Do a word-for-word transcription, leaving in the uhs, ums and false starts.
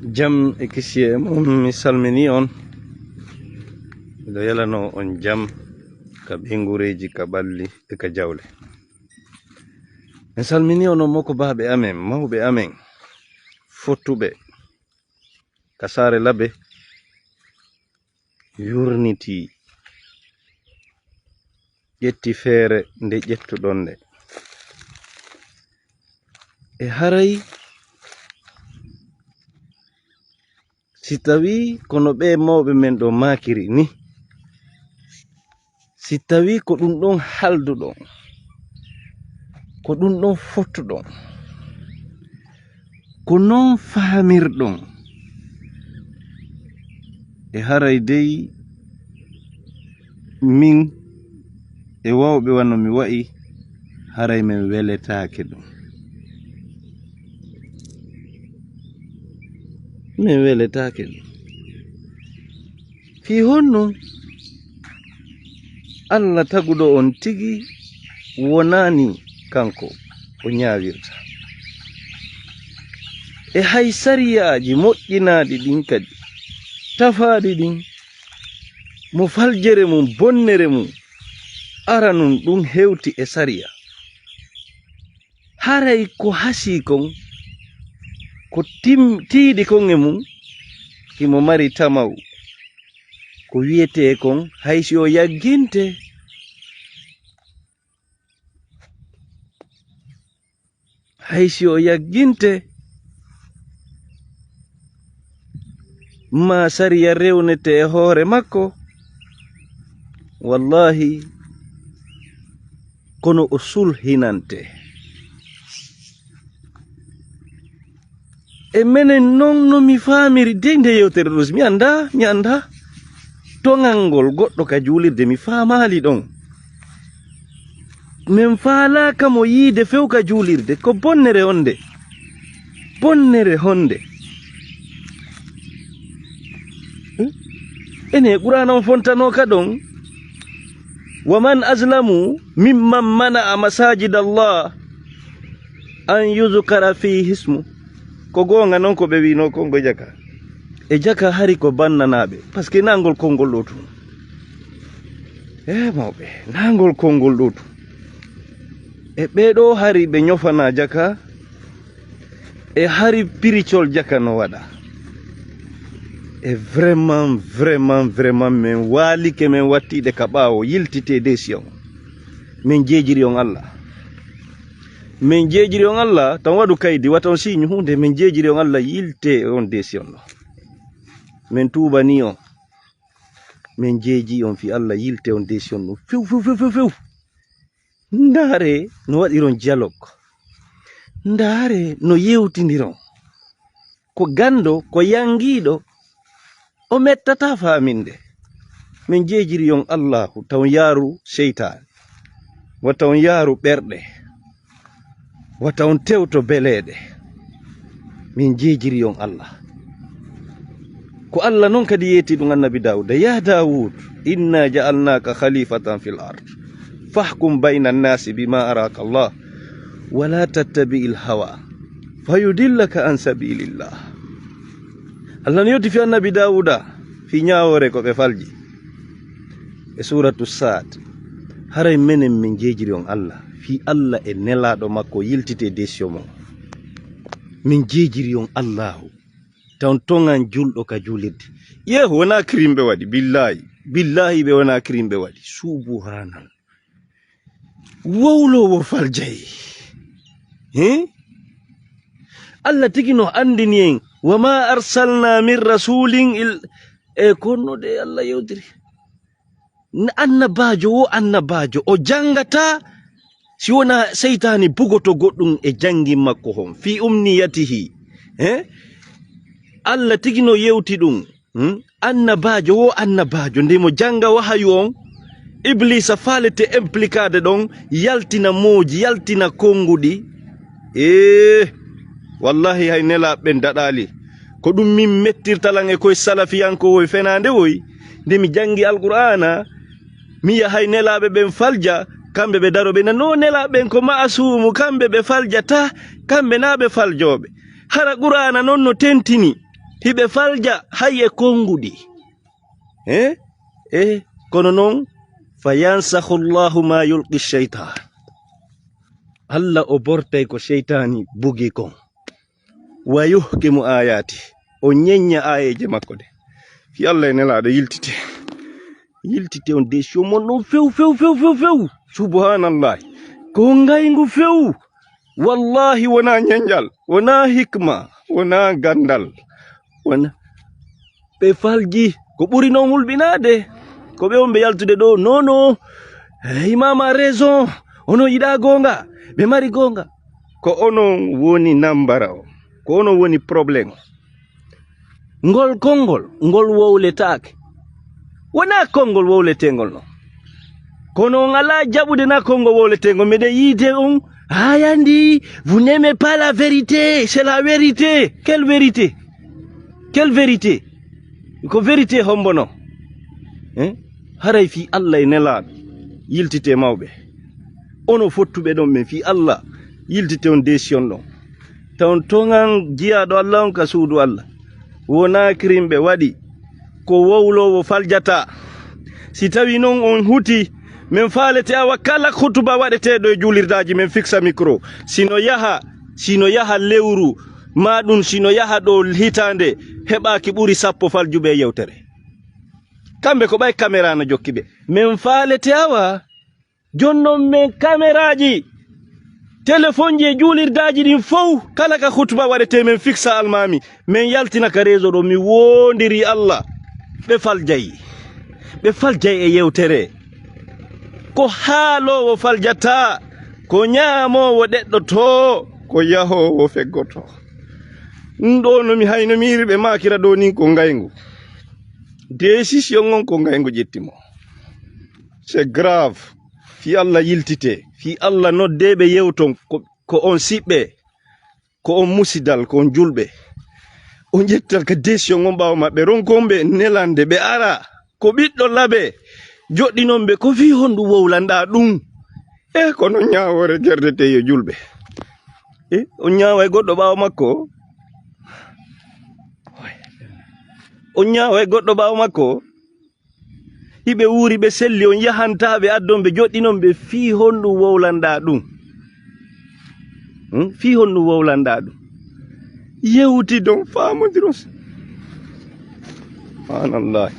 Jam e kisiyee e mum, mi salminii on. Miɗo yelanoo on jam ka ɓeynguureeji, ka ɓalli e ka jawle. Mi salminii on, on mokobaaɓe amen, mawɓe amen, fottuɓe ka saare Labe, yurnitii, ƴetti feere nde ƴettuɗon nde. E haray, si tawii ko no ɓee mawɓe men ɗoo maakiri ni, si tawii ko ɗum ɗon halduɗon, ko ɗum ɗon fottuɗon, ko non faamirɗon, e haray dey min e wawɓe wano mi wa'i, haray min weletaake ɗum. Min weletaake ɗum. Fii honno? Alla taguɗo on tigi wonaani kanko o ñaawirta. E hay sariyaaji moƴƴinaaɗi ɗin kadi, tafaaɗi ɗin, mo faljere mum, bonnere mum, aranun ɗum hewti e sariya. Haray ko hasii kon, ko tim-, tiiɗi kon e mum, himo mari tama'u. Ko wi'etee kon, hay si o yagginte, hay si o yagginte, maa sariya rewnete e hoore makko, wallahi, kono o sulhinante. E menen non no mi faamiri dey nde yewtere ɗoo, mi anndaa, mi anndaa. Toŋal ngol goɗɗo ka juulirde, mi faamaali ɗon. Min faalaaka mo yiide few ka juulirde, ko bonnere honde. Bonnere honde. Hmm? Ene Qur'aana on fontanoo ka ɗon. "Wa man azlamu mimman mana'a masajida Allah an yuzkara fihi ismu." Ko goonga non ko ɓe wi'inoo kon ko jaka. E jaka hari ko bannanaaɓe. Parce que naa ngol konngol ɗoo tun. E mawɓe, naa ngol konngol ɗoo tun. E ɓee ɗoo hari ɓe ñofanaa jaka, e hari piricol jaka no waɗa. E vraiment, vraiment, vraiment, min waalike, min wattiiɗe ka ɓaawo, yiltitee décision. Min jeejiri on Alla. Min jeejiri on Alla, tan waɗu kaydi, wata on siiñu huunde, min jeejiri on Alla, yiltee on décision ɗoo. Min tuubanii on. Min jeejii on fii Alla, yiltee on décision ɗoo. Few, few, few, few, few. Ndaaree no waɗiron dialogue. Ndaaree no yewtindiron. Ko ganndo, ko yanngiiɗo, o mettataa faaminde. Min jeejiri on Allaahu, taw yaaru seytaane. Wata on yaaru ɓerɗe. Wata on tewto beleeɗe. Min jeejiri on Allah. Ko Allah non kadi yeeti ɗum Annabi Daawuda, "Ya Daawud, inna ja'alnaaka khalifatan fil ard. Fahkum bayna an-nasi bima araka Allah. Wa la tattabi'il hawa. Fayudillaka an sabilillah." Allah no yewti fi Annabi Daawuda, fi ñaawoore ko ɓe falji. E suuratu Saad, haray menen min jeejiri on Allah, fii Allah e nelaaɗo makko yiltitee décision mon. Min jeejiri on Allahu, taw toŋan julɗo ka juulirde. Yeehu wonaa kirimɓe waɗi, billaahi, billaahi ɓe wonaa kirimɓe waɗi. Subhanallah. Wowloowo faljay. He? Allah tigi no anndini en, "Wa ma arsalna min rasulin il-," e kono de Allah yewtiri. N-, annabaajo wo annabaajo, o janngataa si wonaa seytaani bugoto goɗɗum e janngin makko hon, fii umniyatihi. He? Allah tigi no yewti ɗum. Hmm? Annabaajo wo annabaajo, nde mo jannga wahayu on, Ibliisa faalete implikaade ɗon, yaltina mooji, yaltina konnguɗi. Ee, wallahi hay nelaaɓe ɓen daɗaali. Ko ɗum min mettirta lan e koye salafiyankoowo e fenaande woy. Nde mi janngi Alqur'aana, mi yi'a hay nelaaɓe ɓen falja, kamɓe ɓe daro ɓe nanoo nelaaɓe ɓen ko ma'asuumu, kamɓe ɓe faljata, kamɓe naa ɓe faljooɓe. Hara Qur'aana non no tentini. Hiɓe falja hay e konnguɗi. Eh? Eh, kono noon, fa yansahu Allahu ma yulqi shaytan. Allah o bortay ko seytaani bugi kon. Wa yuhkimu ayati. O ñeñña aayeeje makko ɗe. Fii Allah e Nelaaɗo yiltite. Yiltite on décision mon ɗon few, few, few, few, few. Subhanallah. Ko ngayngu few. Wallahi wonaa ñeñƴal, wonaa hikma, wonaa ganndal. Wona ɓe falji. Ko ɓuri noon hulɓinaade. Ko ɓe on ɓe yaltude ɗo. Non, non. Eh, Imam a raison. Ono yiɗaa goonga. Ɓe mari goonga. Ko onon woni nambara o. Ko onon woni problème o. Ngol konngol, ngol wowletaake. Wonaa konngol wowleteengol non. Kono on alaa jaɓude naa konngol wowleteengol. Miɗen yiide on, haayandi, vous n'aimez pas la vérité. C'est la vérité. Quelle vérité? Quelle vérité? Ko vérité hombo non? Hein? Haray fii Allah e Nelaaɗo. Yiltite mawɓe. Ono fottuɓe ɗon ɓen fii Allah. Yiltite on décision ɗon. Tawon toŋan jiyaaɗo Allah on ka suudu Allah. Wonaa kirimɓe waɗi. Ko wowloowo faljata. Si tawi non on huti, men faalete awa kala hutuba waɗeteeɗo e juulirdaaji men fiksa micro. Sino yaha, sino yaha lewru, maa ɗum sino yaha ɗo hitaande, heɓaaki ɓuri sappo faljuɓe e yewtere. Kamɓe ko ɓay kamera no jokki ɓe. Men faalete awa, jonnon men kameraaji, telefonji e juulirdaaji ɗin fow, kala ka hutuba waɗetee men fiksa almaami, men yaltina ka réseau ɗo, mi woondiri Allah. Ɓe faljay. Ɓe faljay e yewtere. Ko haaloowo faljata, ko ñaamoowo ɗeɗɗoto, ko yahoowo feggoto. Ɗum ɗo no mi hayno miiri ɓe maakira ɗo nin ko ngayngu. Décision on ko ngayngu ƴetti mo. C'est grave. Fii Allah yiltite. Fii Allah noddeeɓe yewton ko, ko on siɓɓe, ko on musidal, ko on julɓe. On ƴettal ka décision on ɓaawo maɓɓe. Ronkon ɓe nelande ɓe ara. Ko ɓiɗɗo labe. Joɗɗinon ɓe ko fii honɗum wowlanɗaa ɗum? E kono ñaawoore gerdete yo julɓe. E on ñaawa e goɗɗo ɓaawo makko? On ñaawa e goɗɗo ɓaawo makko? Iɓe wuuri, ɓe selli, on yahantaa ɓe, addon ɓe, joɗɗinon ɓe, fii honɗum wowlanɗaa ɗum? Hmm? Fii honɗum wowlanɗaa ɗum? Yewtidon, faamondiron. Subhanallah.